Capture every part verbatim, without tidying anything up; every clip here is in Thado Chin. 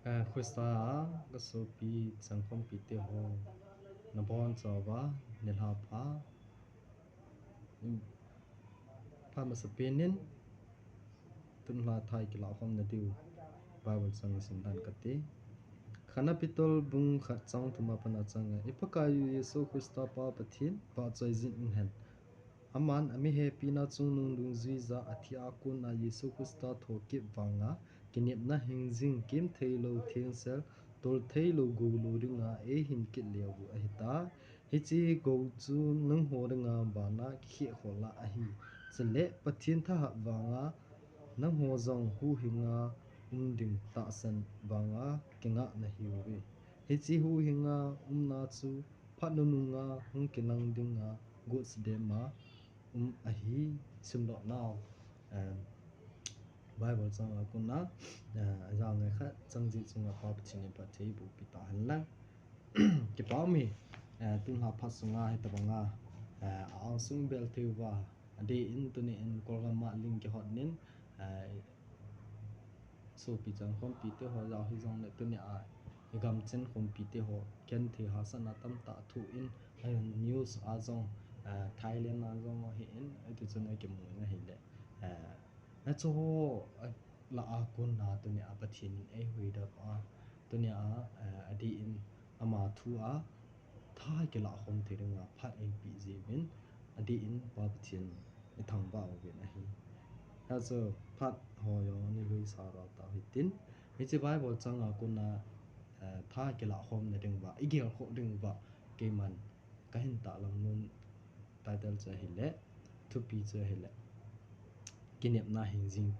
Eh, Krista a ka sopi changkhompi te ho, na bon chauva, nilhah pha. Pha masapen in, tun lha thah i kilah khom na diu Bible chang i sim dan kate. Khatna Peter bung khat chang thum a pat a chang nga, i Pakaiyu Jesu Krista Pa Pathen vahchoi jing in hen. Aman a mihepina chungnung dungjuija a thi a kona Jesu Krista thokip vanga kinepna hingjing, kem theilou thengsel, tol theilou goulou dinga eihin kit leu u ahitai. Hiche gou chu nangho dinga bana kikhehkhol a ahi. Chule Pathen thahat vanga nangho jong huhhinga um ding tahsan vanga kingah nahiuve. Hiche huhhinga umna chu phat nununga hung kilang dinga gotsa dem a um ahi. Simdoh nau, eh, Bible chang a kona, eh, jao ngai khat chang jeh chunga Pa Pathen in phatthei boh pi tahen lang. Kipa um e, eh, tun lha phat sunga hitabanga, eh, a angsung bel thei uva, adeh in tuni in Kolgam a ling kihot nin, eh, sopi changkhompi te ho jao hijongle tuni a i gam chen khompi te ho genthei hahsatna tamtah thoh in, eh, news a jong, eh, Thailand a jong ahin, eh, hiti chun akimu in ahile, eh, hiche ho, eh, lah a kona tuni a Pathen in eihuhdoh a, tuni a, eh, adeh in ama thu a tha kilah khom thei dinga phat eipeh jeh uvin, adeh in Pa Pathen i thangvah uvin ahi. Hiche phat ho jong i luisa lou tau hitin, hiche Bible chang a kona, eh, tha kilah khom na diuva, i gelkhoh diuva, keiman kahin tahlang nom title chu ahile, thupi chu ahile, kinepna hingjing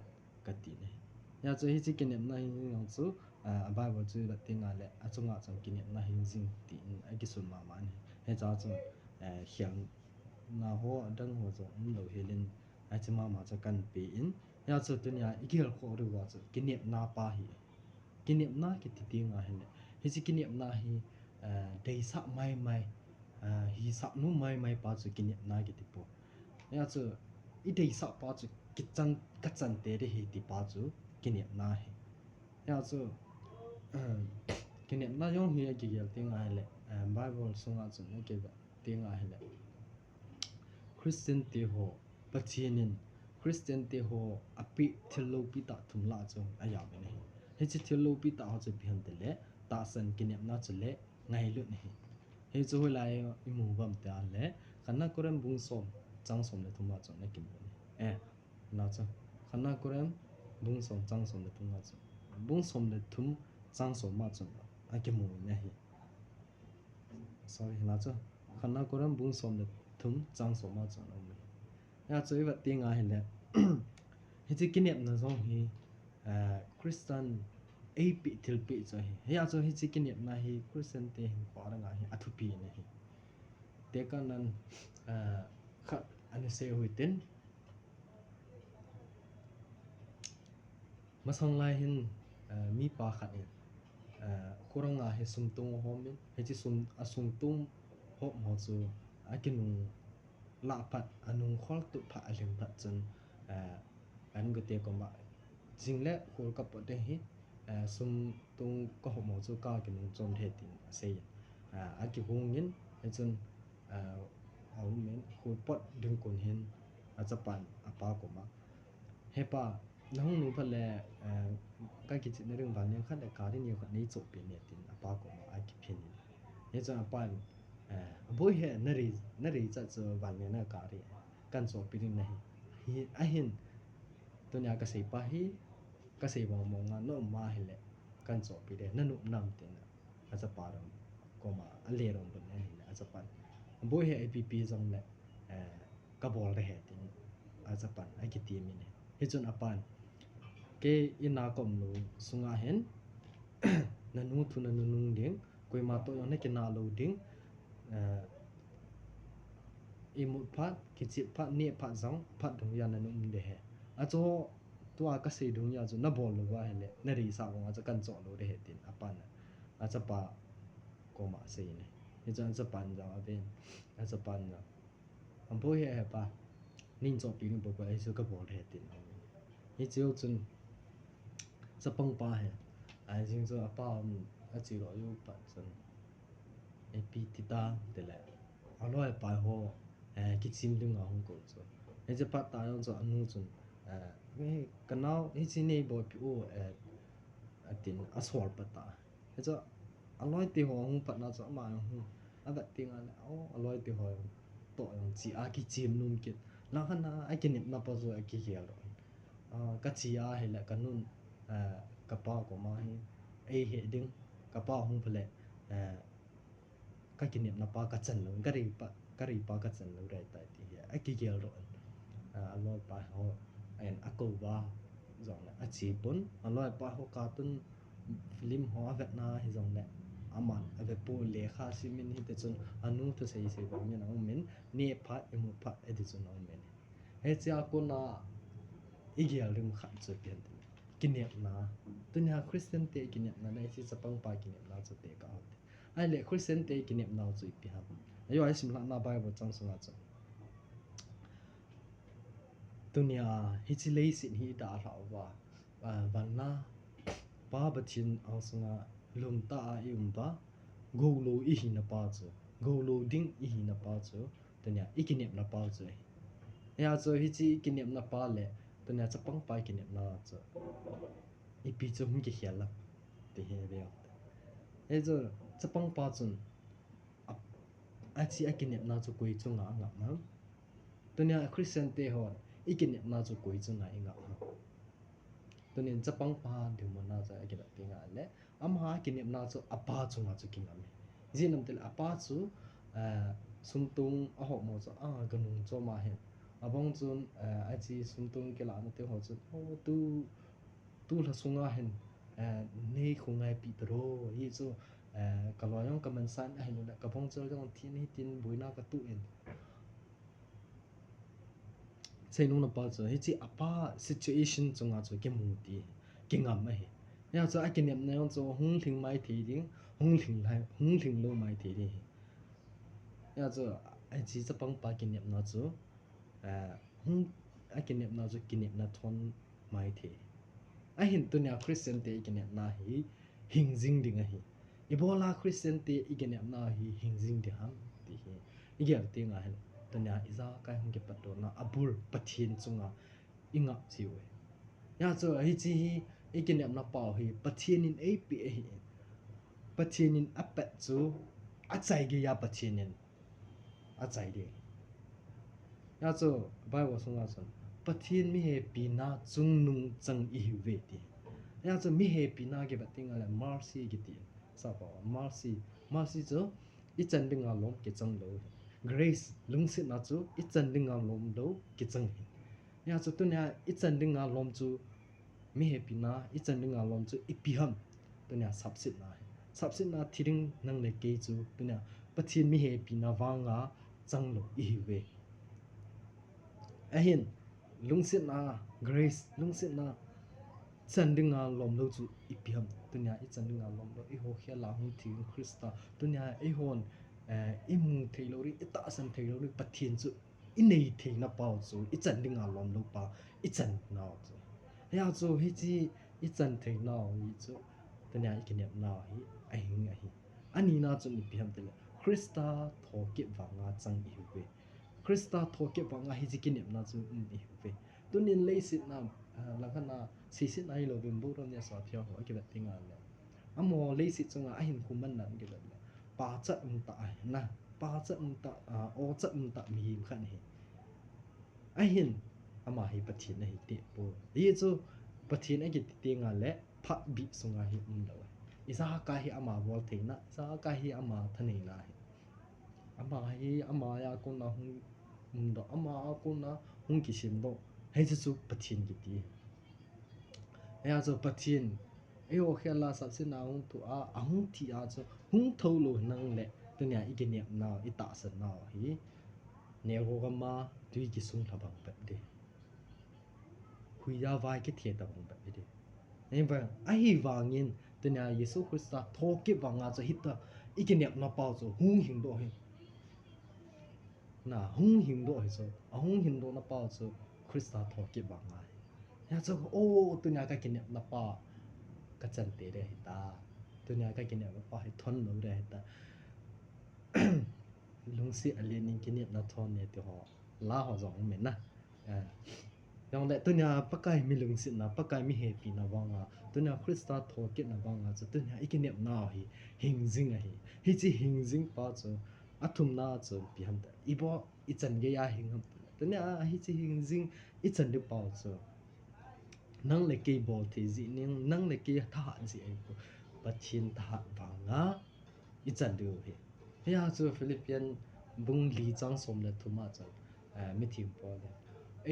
kati ahi. Hijeh chun hiche kinepna hingjing jong chu, ah, a Bible chu i vet teng le, achunga chun kinepna hingjing tin akisun mama ahi. Hiche a chun, eh, khelna ho adang ho jong umlou helin, hiche mama chu kahin pe in. Hijeh chun tunia i gelkhoh diuva chu kinepna pa hi. Kinepna kiti teng ahile, hiche kinepna hi, eh, deisah maimai, eh, hisah nom maimai pa chu kinepna kiti poi. Hijeh chun i deisah pa chu kichan, kachan tei ding ahi ti pa chu kinepna ahi. Hijeh chun, eh, kinepna jong hi akigel teng ahile, eh, Bible sunga chun akivet teng ahile, Christian te ho, Pathen in Christian te ho apeh thil loupi tah thum lah chu ajao in ahi. Hiche thil loupi tah ho chu ipi ham itile, tahsan, kinepna chule ngailut ahi. Hichu hoilai imu uvem itile, Khatna Corinth bung som chang som le thum a chun akimu in ahi. Eh, na chu. Khatna Corinth bung som chang som le thum a chun. Bung som le thum chang som a chun akimu in ahi. Sorry, hina chu. Khatna Corinth bung som le thum chang som a chun aum e. Hijeh chun i vet teng ahile, hiche kinepna jong hi, eh, Christian eipeh thilpeh chu ahi. Hijeh chun hiche kinepna hi Christian te hinkho dinga hi athupi in ahi. Tekahnan, eh, khat ana sei u hitin. Masang lai hin, eh, mipa khat in, eh, khorang a hi sum tong ahom in, hiche sum, asum tong hom ho chu akinung lah phat, anung khol tup phat, alhing phat chun, eh, ahin gote koma, jing le khol kapot ding ahi, eh, sum tong kahom ho chu kakinung chom ding ahi tin asei in, eh, akigong in, hichun, eh, aum in, khol pot ding kon hin, achapan apa koma, "He pa, nahung nung phat le, eh, kakichepna ding vanleng khat le gari neo khat neichohpeh in," tin apa koma akiphin in. Hichun apan, eh, "Aboi he, narei, narei chat chu vanleng na gari kahin chohpeh ding nahi. Hi, ahin, tunia kasei pa hi, kasei mong mong a naum ahile kahin chohpeh ding, nanop nam?" tin achapa dong koma, ale dong bun ahile, achapan, "Aboi he, ipi pi jongle, eh, kabol ding ahi," tin achapan akitem in ahi. Hichun apan, "Kei in a kaum lou sunga hin, nanu thu nanunung ding, koima toh jong nakinah lou ding, eh, imut phat, kichep phat, neh phat jong phat dungjui a nanum ding ahi. Achu tua kasei dungjui a chu nabol lou ahile, nadeisah vang a chu kahin choh lou ding ahi," tin apan achapa koma asei in ahi. Hichun achapan jong aven, achapan jong, "Aboi he, he pa, neihin chohpeh ding poupou, ahi chu kabol ding ahi," tin aum in ahi. Hichun chapang pa hi, Ajing chu apa um achi lo u pat chun, ipi ti ta tile, aloi apai ho, eh, kichim ding a hung kou chu. Hiche pat ta jong chu anu chun, eh, "Kanao, hiche nei boipi u," eh, atin asol pat ta. Hichu aloi te ho hung pat na chu ama hung avet teng a le, o, aloi te ho toh jong chi a kichim nom kit. Lang khat a akinepna pa chu akigel doh. Ah, kachi a hile kanun, eh, kapa koma hi eihe ding, kapa hung pha le, eh, kakinepna pa kachan lou, karipa, karipa kachan lou ding ahitai ti hi akigel doh. Ah, aloi pa ho, ahin akou uva jongle achi pon, aloi pa ho cartoon film ho avetna hijongle, aman ave pon, lekha sim in hiti chun anu thusei sei bang in aum in, neh phat, imu phat, ati chun aum in. Hichea kona igel ding khat chu ipi ham tile, kinepna. Tunia Christian te kinepna le hiche chapang pa kinepna chu tekah u hite. Ahile Christian te kinepna u chu ipi ham? Ajo, isim lhahna Bible chang sunga chu, tunia hiche leiset hi idalhah uva, ah, vanna Pa Pathen angsunga lum tah a ium uva, goulou ihina pa chu, goulou ding ihina pa chu, tunia ikinepna pa u chu ahi. Hia chu hiche ikinepna pa le tunia chapang pa ikinepna chu ipi chu hung kikhel a ti hi ve u hite. Hichu chapang pa chun a, achi akinepna chu koi chunga angap ham? Tunia Christian te hon ikinepna chu koi chunga ingap ham? Tunin chapang pa dinmun a chu akivet teng a le, ama kinepna chu apa chunga chu kingam e. Ijeh inem tile apa chu, eh, sumtong ahom ho chu, ah, kanung chom ahin. Abang chun, eh, achi sumtong kilahna te ho chun, o, tu, tu lha sunga hin, eh, nei khu ngaipi taro. Hichu, eh, kaloi jong kamansan ahin le, kabang chal jong thin hitin boina katoh in. Seinom na pa chu, hiche apa situation chunga chu kimu ti, kingam ahi. Hia chu akinepna jong chu hung lhing mai thei ding, hung lhing lai, hung lhing lou mai thei ding ahi. Hia chu, hiche chapang pa kinepna chu, eh, hung, akinepna chu kinepna thon mai thei. Ahin tunia Christian te ikinepna hi hing jing ding ahi. Ibola Christian te ikinepna hi hing jing ding ham ti hi igel teng a hin, tunia ijakai hung kipatdohna abul Pathen chunga ingap jiu ahi. Hia chu hiche hi ikinepna pau hi Pathen in eipeh ahi. Pathen in apet chu achai geiya Pathen in achai ding. Hia chu Bible sunga chun Pathen mihepina chungnung chang ihiuve ti. Hia chu mihepina kivet teng a le mercy kiti. Sapa mercy, mercy chu ichan dinga lom kichang lou. Grace, lungsetna chu ichan dinga lom lou kichang ahi. Hia chu tunia ichan dinga lom chu mihepina, ichan dinga lom chu ipi ham? Tunia sapsetna ahi. Sapsetna thi ding nang le kei chu tunia Pathen mihepina vanga chang lou ihiuve. Ahin, lungsetna, grace, lungsetna chan dinga lom lou chu ipi ham? Tunia ichan dinga lom lou, eiho khel a hung thi Christa, tunia eihon, eh, imu thei lou ding, itahsan thei lou ding Pathen chu inei theina pau chu, ichan dinga lom lou pa, ichan nau chu. Hia chu hiche ichan theinau hi chu, tunia ikinepnau hi ahing ahi. Anina chun ipi ham tile, Christa thokit vanga chang ihiuve. Christa thokit vanga hiche kinepna chu um ihiuve. Tunin leiset na, ah, lang khat a, seiset na hilou vin, bohrom ni a sa thia ho akivet teng a le, amaho leiset chunga ahinkho manna akivet le, pachat umtah ahi na, pachat umtah, ah, ochat umtah mihem khat ahi. Ahin, ama hi Pathen ahi tepoi. Hichu Pathen akiti teng a le, phatbih sunga hi umlou ahi. Ijakai hi ama bol theina, ijakai hi ama thaneina ahi. Ama hi, ama a kona hung umdoh, ama a kona hung kisemdoh, hiche chu Pathen kiti. Hia chu Pathen, eiho khel a sapsetna hung thoh a, ahung thi a chu hung thou lou nang le, tunia ikinepnau, itahsannau hi, neo gam a tui kisung lha bang bep ding. Huiya vai kithe ta bang bep ding. Ahivangin, tunia Jesu Christa thokit vanga chu hitia ikinepna pau chu hung hingdoh ahi. Na, hung hingdoh ahi chu, ahung hingdohna pau chu Christa thokit vanga ahi. Hia chu, o, tunia kakinepna pa, kachante le hita. Tunia kakinepna pa hi thon lou le hita. Lungset alen in kinepna thon e ti ho, la ho jong um e na. Jongle tunia Pakai mi lungsetna, Pakai mi hepina vanga, tunia Christa thokitna vanga chu tunia ikinepna hi hing jing ahi. Hiche hing jing pa chu athumna chu ipi ham tile, ibo ichan geiya hing ham tile, tunia hiche hing jing ichan diu pa chu nang le kei bol thei jeh, nang, nang le kei thahat jeh ahipoi, Pathen thahat vanga ichan diu ahi. Hia chu Philippian bung li chang som le thum a chun, eh, mitheng Paul in,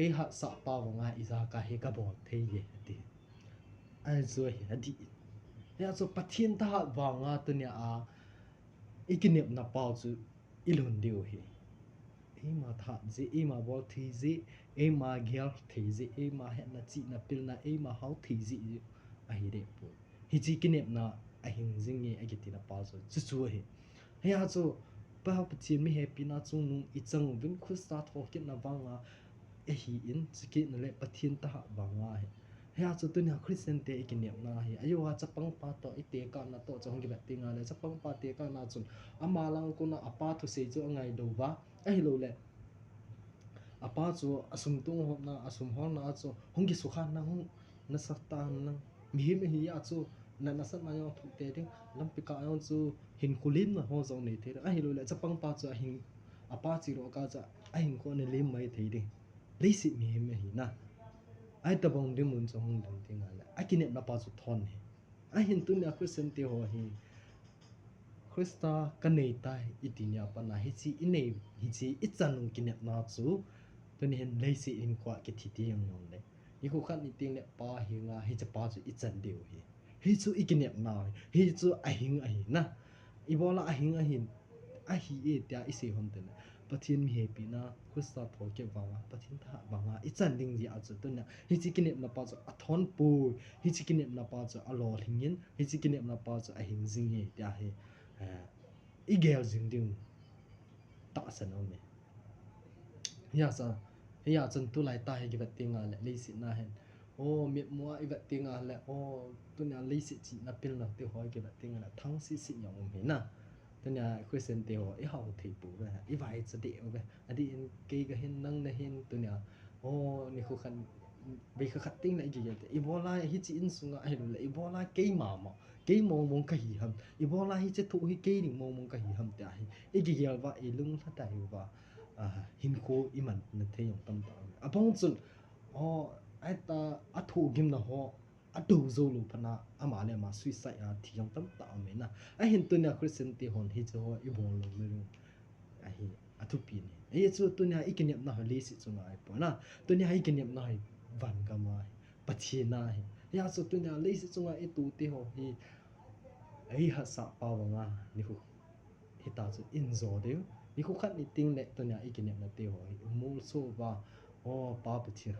eihatsah pa vanga ijakai hi kabol thei e, ati. Ahi chu ahi, adih in. Hia chu Pathen thahat vanga tunia a ikinepna pau chu ilhun diu ahi. Eima thahat jeh, eima bol thei jeh, eima gel thei jeh, eima hetna, chihna, pilna, eima hao thei jeh ahideh poi. Hiche kinepna ahing jing e akitina pa chu chuchu ahi. Hia chu Pa Pathen mi hepina chungnung ichang uvin Christa thokitna vanga ahin, chukit na le Pathen thahat vanga ahi. Hia chu tunia Christian te ikinepna hi, ajoa chapang pa toh itekahna toh chu hung kivet tengle, chapang pa tekahna chun ama lang kona apa thusei chu angai louva, ahiloule apa chu asum tong holna, asum holna a chu hung kisukha nang, hung nasatah nang, mihem ahi a chu na, nasatna jong thuh tei ding, lampi kah jong chu hinkho lemna ho jong nei thei ding, ahiloule chapang pa chu ahin, apa cheloh kah chu ahinkho ana lem mai thei ding. Leiset mihem ahina. Ahitobang dinmun chu hung lhun tengle akinepna pa chu thon ahi. Ahin tunia Christian te ho hi Christa kanei tai iti nia pat a hiche inei, hiche ichan u kinepna chu tuni hin leiset hinkhoa kithi teng jongle, nikho khat ni tengle Pa henga hiche pa chu ichan diu ahi. Hichu ikinepna ahi, hichu ahing ahina. Ibola ahing ahin, ahi e tia isei u ham tile, Pathen mi hepina, Christa thokit vanga, Pathen thahat vanga ichan ding jeh a chu tunia hiche kinepna pa chu athon poi, hiche kinepna pa chu alolhing in, hiche kinepna pa chu ahing jing e tia hi, eh, igel jing ding tahsan aume. Hia chu, hia chun tulai tah hi kivet tengle leiset na hin, o, mitmua ivet tengle, o, tunia leiset chihna pilna te ho kivet tengle thang sisi jong um ahina. Tunia Christian te ho ihao thei pouve, ivaicha deh uve. Adih in kei kahin, nang nahin, tunia, o, nikho khat, veikha khat tengle ikigel te, ibola hiche insunga ahiloule ibola keima mo, kei mong mong kahi ham, ibola hiche thoh hi kei ding mong mong kahi ham tia hi ikigel uva, ilung lhadai uva, ah, hinkho imanna thei jong tamtah aume. Abang chun, o, ahita athoh gimna ho atou joulou pat a ama le ama suicide a thi jong tamtah aume na. Ahin tunia Christian te hon hiche ho ibol lou le ahi, athupi ni. Hichu tunia ikinepna ho leiset chunga ahipoi na. Tunia ikinepna hi van gam a ahi, Pathen a ahi. Hia chu tunia leiset chunga itoh te ho hi eihatsah pa vanga nikho hita chu injo diu. Nikho khat ni tengle tunia ikinepna te ho hi imolso uva, o, Pa Pathen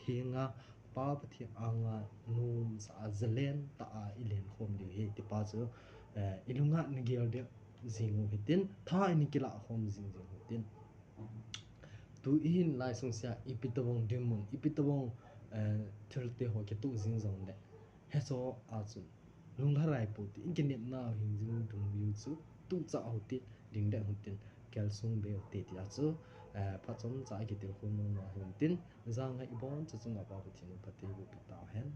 henga, Pa Pathen anga nomsa a jalen tah a ilen khom diu ahi ti pa chu, eh, ilunga nagel ding jing u hitin, tha ina kilah khom jing jing u hitin. Tu ihin lai sungse a ipi tobang dinmun, ipi tobang, eh, thil te ho kitoh jing jongle, hiche a chun lunglharai pou tin, ikinepna hing jing u dungjuiyu chu tuchah u hitin, dingdet u hitin, gelsung be u hite tia chu, eh, phachomcha a kitilkhou nom u hitin, janhi ibonchauva chunga Pa Pathen in phatthei boh peh tauhen.